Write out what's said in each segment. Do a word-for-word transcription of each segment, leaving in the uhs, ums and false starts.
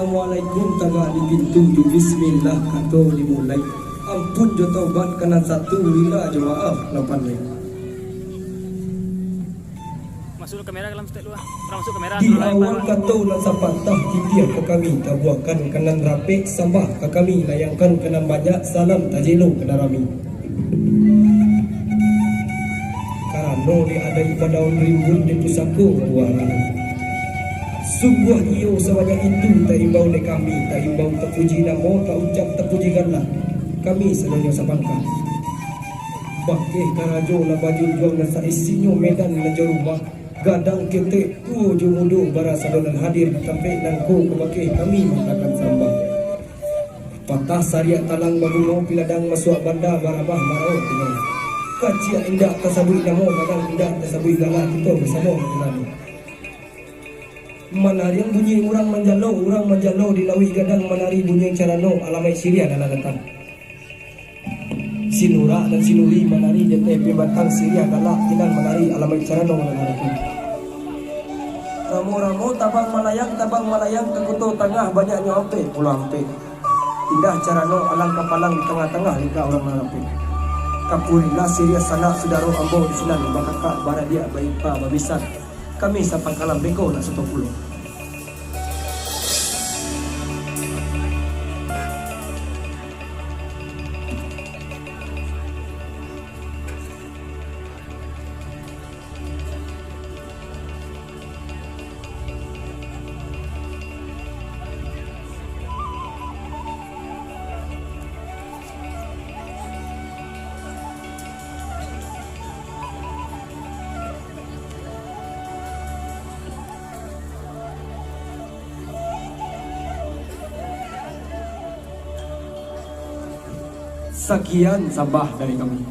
Assalamualaikum, tagak di pintu, jo bismillah kato dimulai. Ampun jo taubat ka nan satu, rila jo maaf nan pandai. Masuk kamera dalam step dulu lah. Urang masuk kamera. Di awal kato nan sapatah, titiah ka kami tabuahkan ka nan rapek, sambah ka kami layangkan ka nan banyak, salam tajelo ka nan rami. Karano di adaik badaun rimbun, di pusako buah rami. Sungguah iyo sabanyak itu taimbau dek kami, taimbau tapuji namo, taucap tapuji galah kami sadonyo sapangka. Bakeh karajo nan bajunjuang, nan saisinyo medan nan jo rumah, gadang ketek tuo jo mudo, bara sado nan hadir di tampek nangko, kabakeh kami mangadakan sambah. Patah sariak talang babungo, piladang masuak banda, barabah maraok tingga. Kaciak indak tasabuik namo, gadang indak tasabuik galah, kito basamo manari. Manariang bunyi urang manjalo, urang manjalo di lauik gadang, manari bunyi carano, alamaik siriah nan lah datang. Sinurak nan sinuri manari di ateh pimbatang, siriah galak pinang manari, alamaik carano nan lah datang. Ramo-ramo tabang malayang, tabang malayang ka kuto tangah, banyaknyo ampek pulo ampek. Indah carano alang kapalang, di tangah-tangah lingka urang nan rapek. Kapurilah siriah sanak sudaro ambo di sinan, bakakak, baradiak, baipa, babisan. Kami sapangkalan beko nak sato pulo. Sakian sambah dari kami.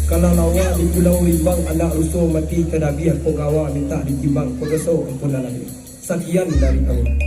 Kalalawa di Pulau Rimbang, anak ruso mati tadabiah, penggawa mintak ditimbang, pegeso ampunlah lagi. Sakian dari kami.